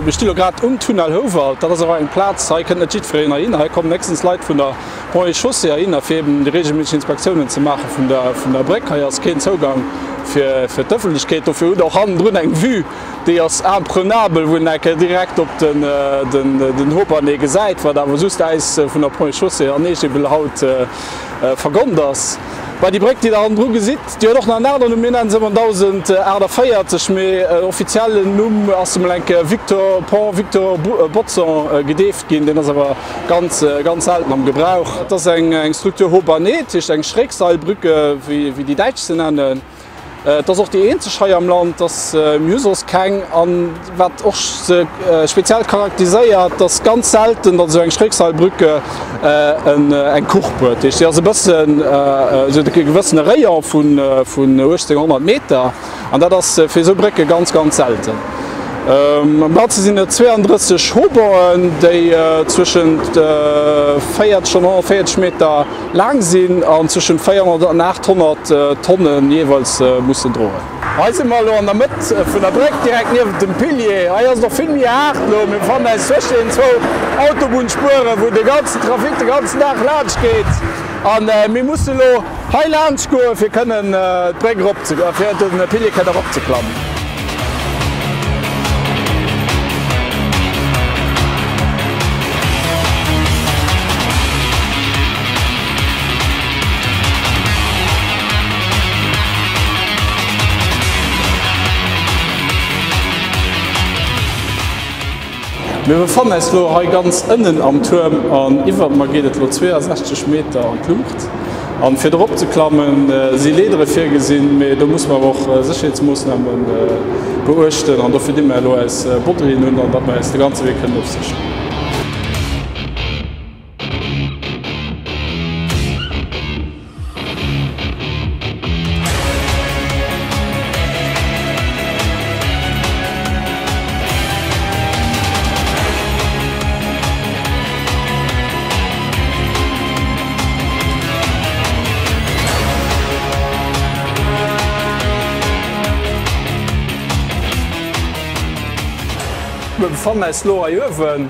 Mir sti lo grad um Tunnel Houwald. Dat ass awer eng Plaz, hei kënnt net jiddwereen heihinner. Hei kommen héchstens Leit vun der Ponts et Chaussées heihinner, fir eben déi reegelméisseg Inspektiounen ze maache vun der, vun der Bréck. Hei ass keen Zougang fir, fir d'Ëffentlechkeet. Dofir hutt Der och hannendrun eng Vue, déi ass imprenabel, wou een eng Kéier direkt op den, den, den Haubanné gesäit, wat awer just äis vun der Ponts et Chaussées an Eech eben haut vergonnt ass. Bei déi Bréck, déi Der hannendru gesitt, déi huet och nach en aneren Numm, mir nennen se ëmmer 1048, mee offiziellen Numm ass se mol eng Kéier Victor, Pont Victor Bodson gedeeft ginn, deen ass awer ganz, ganz selten am Gebrauch. Et ass eng Structure haubanée, dat heescht eng Schrägseilbrücke, wéi déi Däitsch se nennen. Et ass och déi eenzeg hei am Land, dass mir hu soss keng. An wat och se speziell charakteriséiert, dass ganz selten, datt esou eng Schrägseilbrücke eng Courbe huet. Dat heescht, si ass e bëssen, se huet e gewëssene Rayon vun 1800 Meter an dat ass fir esou Brécke ganz, ganz selten. Am Ganze sinn et 32 Haubanen, déi zwëschent 40 an 140 Meter laang sinn an zwëschent 400 an 800 Tonne jeeweils mussen droen. Hei si mer elo an der Mëtt vun der Bréck, direkt niewent dem Pilier. Hei ass et och vill méi haart elo. Mir befannen äis zwëschen den zwou Autobunnspueren, wou de ganzen Trafic de ganzen Dag laanscht geet. A mir musse elo hei laanscht goen, fir kënnen d'Bréck erop ze, fir de Pilier kënnen eropzeklammen. Mir befannen eis elo hei ganz ënnen am Tuerm an iwwert mer geet et elo 62 Meter an d'Luucht. An fir drop ze klammen si Leedere virgesinn, mee do musse mer awer och Sécherheetsmoossname beuechten an dofir di mer elo eis Bodderien un an datt mer eis de ganze Wee kënnen ofsécheren. Mir befannen eis lo hei uewen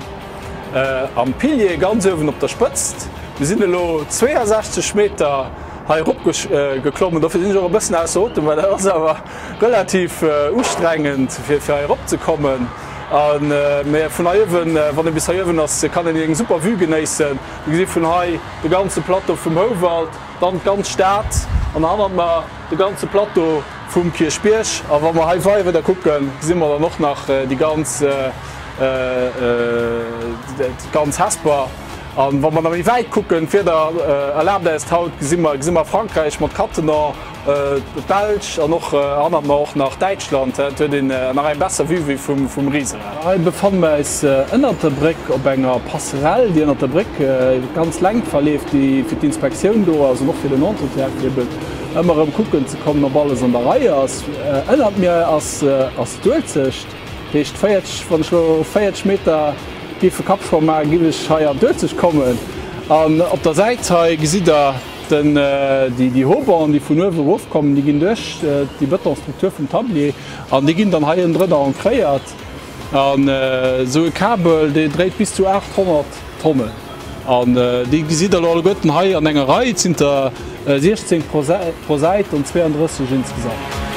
am Pilier, ganz uewen op der Spëtzt. Mir sinn elo 62 Meter hei erop geklommen, dofir sinn ech och e bëssen ausser Otem, well dat ass awer relativ ustrengend fir hei erop ze kommen. An mä vun hei uewen, wann ee bis hei uewen ass, kann een eng super Vue genéissen. Mir gesi vun hei de ganze Plateau vum Houwald, dann d'ganz Stad an hannert mer de ganze Plateau vum Kierchbierg. A wa mer hei weider kucken, gesi mer dann och nach déi ganz, d'ganz Hesper. A wa mer nach méi wäit kucken, d'Wieder erlaabt eis et haut, gesi mer, gesi mer Frankräich mat Cattenom. D'Belsch an och hannert mer och nach Däitschland. Et huet een nach eng besser Vue wéi vum Rieserad. Hei befanne mer eis ënnert der Bréck op enger Passerelle, déi ënnert der Bréck iwwer d'ganz Längt verleeft, déi fir d'Inspektioun do ass an och fir den Entretien, fir eben ëmmer erëm kucken ze kommen, ob alles an der Rei ass. Ënnert mir ass d'Uelzecht, dat heescht 40, wann ech elo 40 Meter géif e Kappsprong maachen, géif ech hei an d'Uelzecht kommen. An op der Säit hei gesitt Der, Den, déi Haubanen, déi vun uewe erofkommen, déi ginn duerch déi Bëtonstruktur vum Tablier an déi ginn dann hei ënnendrënner ancréiert. An esou e Kabel, dee dréit bis zu 800 Tonnen. An déi gesitt Der elo alleguerten hei an enger Rei. Et sinn der 16 pro Säit an 32 insgesamt.